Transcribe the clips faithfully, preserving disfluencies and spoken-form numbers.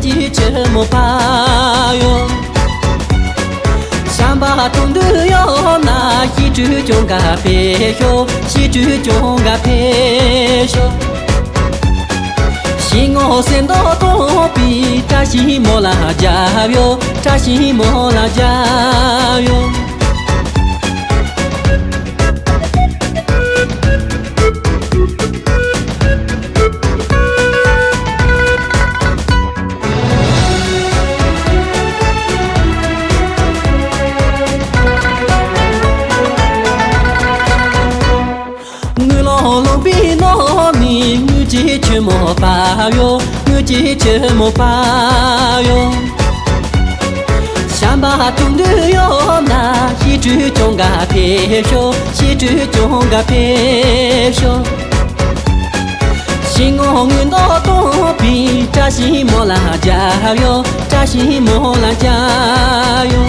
ཀྱི་ཆུ་མོ་པ་ཡོ། བྱམས་པ་དུང་དུ་ཡོད་ན་ཤི་ཀྲུ་ཅུང་ག་ཕེ་ཤོ། ཤི་ཀྲུ་ཅུང་ག་ཕེ་ཤོ། ཤི་ངོ་སེ་མདོ་སྟོང་པའི་བཀྲ་ཤིས་མོ་ལ་རྒྱབ་ཡོ། བཀྲ་ཤིས་མོ་ལ་རྒྱབ་ཡོ། དངུལ་ལོང་ལོང་པའི་ནང་ནས་དངུལ་གྱི་ཆུ་མོ་པ་ཡོ། དངུལ་གྱི་ཆུ་མོ་པ་ཡོ། བྱམས་པ་དུང་དུ་ཡོད་ན་ཤི་ཀྲུ་ཅུང་ག་ཕེ་ཤོ། ཤི་ཀྲུ་ཅུང་ག་ཕེ་ཤོ། ཤི་ངོ་དངུལ་མདོག་སྟོང་པའི་བཀྲ་ཤིས་མོ་ལ་རྒྱབ་ཡོ། བཀྲ་ཤིས་མོ་ལ་རྒྱབ་ཡོ།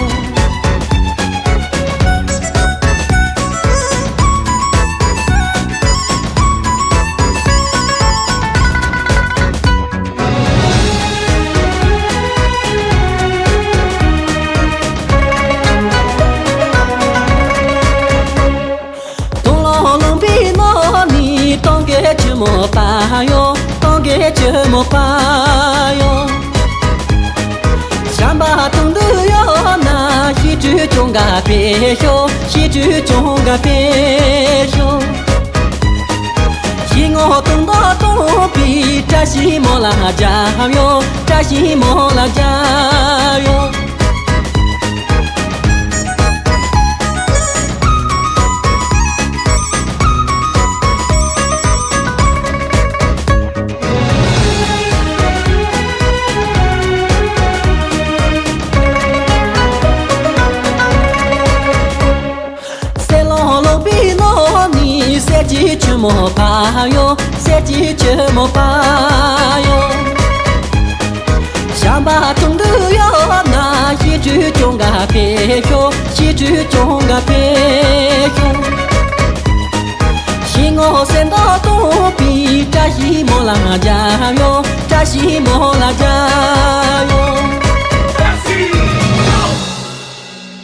དུང་ལོང་ལོང་པའི་ནང་ནས་སྟོན་ཀའི་ཆུ་མོ་པ་ཡོ། སྟོན་ཀའི་ཆུ་མོ་པ་ཡོ། བྱམས་པ་དུང་དུ་ཡོད་ན་ཤི་ཀྲུ་ཅུང་ག་ཕེ་ཤོ། ཤི་ཀྲུ་ཅུང་ག་ཕེ་ཤོ། ཤི་ངོ་དུང་མདོག་སྟོང་པའི་བཀྲ་ཤིས་མོ་ལ་རྒྱབ་ཡོ། བཀྲ་ཤིས་མོ་ལ་རྒྱབ་ཡོ། སེ་ལོང་ལོང་པའི་ནང་ནས་གསེར་གྱི་ཆུ་མོ་པ་ཡོ། གསེར་གྱི་ཆུ་མོ་པ་ཡོ། བྱམས་པ་དུང་དུ་ཡོད་ན་ཤི་ཀྲུ་ཅུང་ག་ཕེ་ཤོ། ཤི་ཀྲུ་ཅུང་ག་ཕེ་ཤོ། ཤི་ངོ་སེ་མདོག་སྟོང་པའི་བཀྲ་ཤིས་མོ་ལ་རྒྱབ་ཡོ། བཀྲ་ཤིས་མོ་ལ་རྒྱབ་